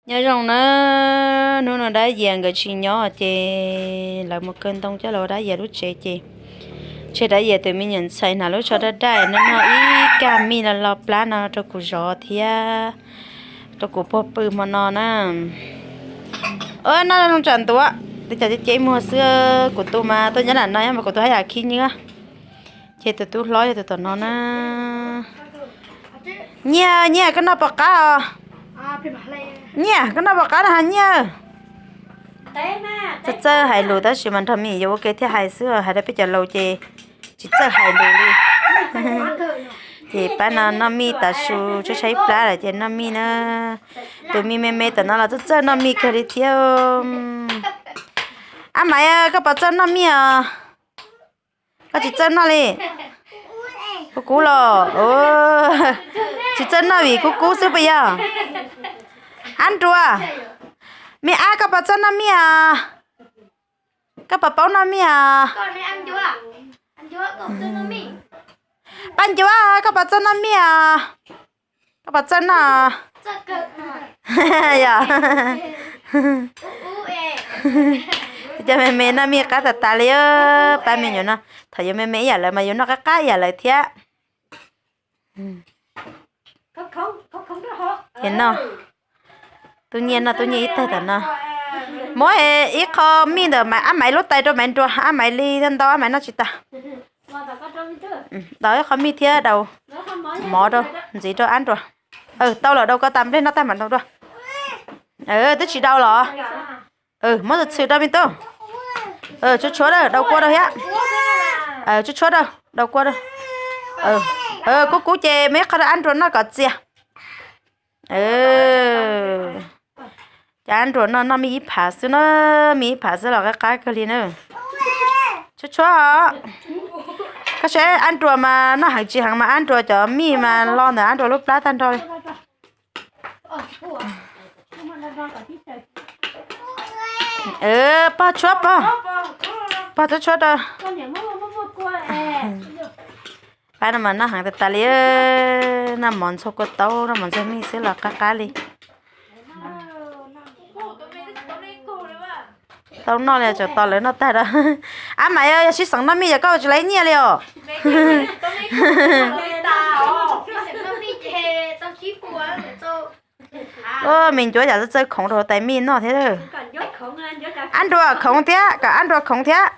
Nyob zoo na, hnub no Dab Yias nkawd tsis nyob ces lawv mus kaw ntoo coj los ua Dab Yias lub tsev ces, tseg Dab Yias tus me nyuam ntxhais hnav lub tsho daj daj no noj ib kag mij los los plab no rau kuv zov thiab rau kuv puag pw hmo no na. Noj zoo tsam ntuav, twb cov ceb muag xwb, kuv tus mas tuaj nyob nram no mas kuv tus haj yam khib nyiab. Ces tus tub hlob yog tus tom no na. Nyiaj, Nyiaj, koj noj puas qab os? Nyiaj, koj noj puas qab na Nyiaj? Txawj txawj hais lus tab sis mas nrog me nyuam yaus ua ke thiaj hais xwb, hais rau peb cov laus ces tsis txawj hais lus li. Ces pab no noj mij tav su tshaib tshaib plab lawm ces noj mij na. Tus me me me tom no los txawj txawj noj mij kawg li thiab. Ab Maiv, koj puas txawj noj mij os? Koj tsis txawj noj li. Kub kub los? Tsis txawj noj vim kub kub xwb puas yog? Ab Nruas, me ab, koj puas txawj noj mij os? Koj puas paub noj mij os? Paj Ncuab, koj puas txawj noj mij os? Koj puas txawj noj? Yog. Cov me me noj mij qab tas tas li. Pab me nyuam no, thaum yuav me me ib yam lawv mas yuav noj qab qab ib yam lawv thiab. Ces no, Tub Nyiaj noj Tub Nyiaj ib taig tam no. Muab ib qho mij ntawm Ab Maiv lub tais rau Maiv Nruas, Ab Maiv li ntau Ab Maiv noj tsis tas. Daus ib qho mij thiab daus mov rau, ntxiv rau Ab Nruas. Tau lawm, daus ko tas nplej noj tag mam daus dua. Twb tsis daus los? Muab txhwm txhwm rau me tub. Tshuab tshuab rau, daus kua rau thiab. Tshuab tshuab rau, daus kua rau. Kub kub ces muab ib qho rau Ab Nruas noj kom txias. Ces Ab Nruas noj noj mij ib phav xwb na, mij ib phav xwb los qab qab kawg li na. Tshuab tshuab. Koj saib Ab Nruas mas noj heev tsis heev mas Ab Nruas cov mij mas lo ntawm Ab Nruas lub plab tag nrho li. Pog tshuab pog, pog tshuab tshuab rau. Pab no mas noj heev tas tas li, noj mov ntxhua kua taub, noj mov ntxhua mij xwb los qab qab li. Tau noj li tseem tos lawv noj tag rau. Ab Maiv, yog sib xeem noj mij yog koj tsis laib nyiaj li os. Me Ncuab cas txawj khoov rau hauv tais mij noj thiab. Ab Nruas khoov thiab, kom Ab Nruas khoov thiab.